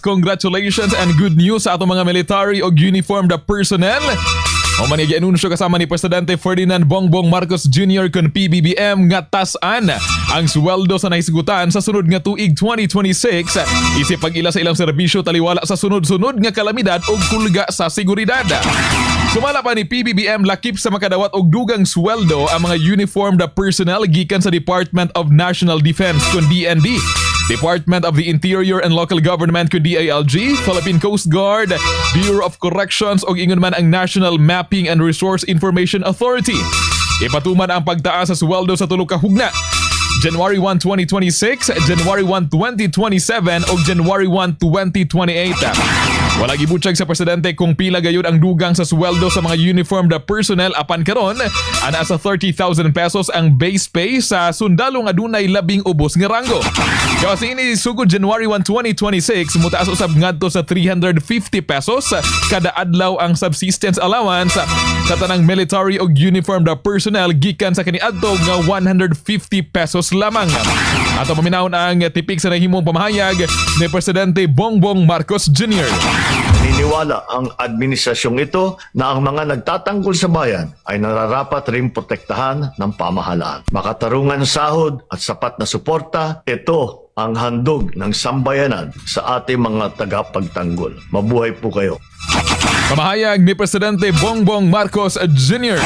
Congratulations and good news sa atong mga military o uniformed personnel. O man anunsyo kasama ni Presidente Ferdinand Bongbong Marcos Jr. kon PBBM nga tas-an ang sweldo sa nahisgutan sa sunod nga tuig 2026 isip pag-ila sa ilang serbisyo taliwala sa sunod-sunod nga kalamidad o kulga sa seguridad. Sumala pa ni PBBM, lakip sa makadawat og dugang sweldo ang mga uniformed personnel gikan sa Department of National Defense kun DND, Department of the Interior and Local Government kun DILG, Philippine Coast Guard, Bureau of Corrections ug ingon man ang National Mapping and Resource Information Authority. Ipatuman ang pagtaas sa sweldo sa tulo ka hugna: January 1, 2026, January 1, 2027 ug January 1, 2028. Wala gibutyag sa presidente kung pila gayud ang dugang sa sweldo sa mga uniformed personnel, apan karon ana sa ₱30,000 ang base pay sa sundalong adunay labing ubos nga ranggo. Gawas ini, sugod January 1, 2026, mutaas usab ngadto sa ₱350 kada adlaw ang subsistence allowance sa tanang military ug uniformed personnel gikan sa kaniadto nga ₱150 lamang. Ato paminawon ang tipik sa nahimong pamahayag ni Presidente Bongbong Marcos Jr. Naniniwala ang administrasyong ito na ang mga nagtatanggol sa bayan ay nararapat ring protektahan ng pamahalaan. Makatarungan sahod at sapat na suporta, ito ang handog ng sambayanan sa ating mga tagapagtanggol. Mabuhay po kayo. Pamahayag ni Presidente Bongbong Marcos Jr.